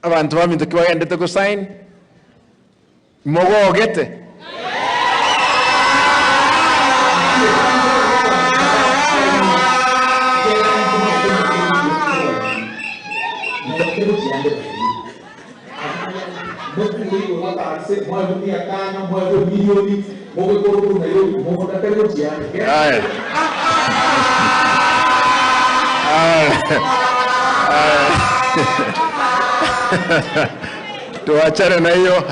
Abanto baminto ki bagendete gosign? Mogogete? Aya. Aya. Aya. Twachane na hiyo.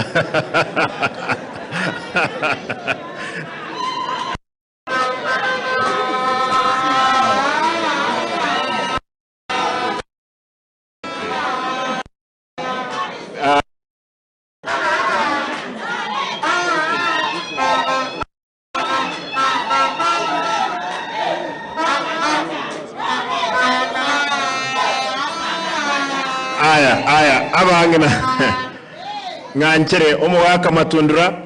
Aya, aya, abang'ina, ng'anchere omogaka Matundura,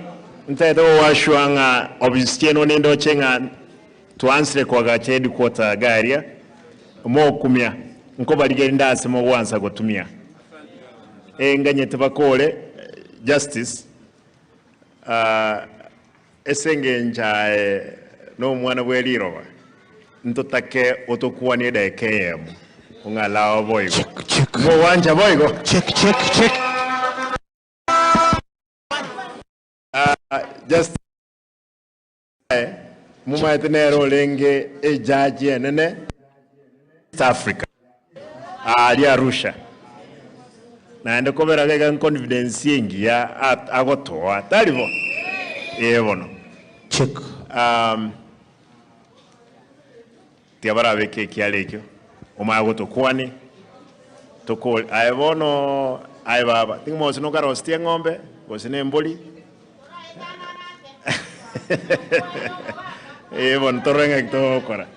ntaete gowashua ng'a obisi chiaino nindoche ng'a twansire koagacha headquarter iga aria, mokumia, nkobarigeria inde ase mogwansa gotumia. Eh, nganyete bakore justice, ah, Ase engencho aye nomwana bwe riroba, ntotake otokwanie edaika eyemo, ong'ale ao boigo. Check, check. Mogwancha boigo? Check, check, check. Just aye momaete nere orenge ejaji enene East Africa aaria Arusha. Naende kobera iga nconfidence engiya agotoa, tari bo? Ee bono. Check. Um, tiga barabeke ekiara ekio, omanye gotokwani, tokore. Aye bono, aye baba, ting'o gose nokaroseti eng'ombe, gose na embori, ee bono torore ng'aki togokora.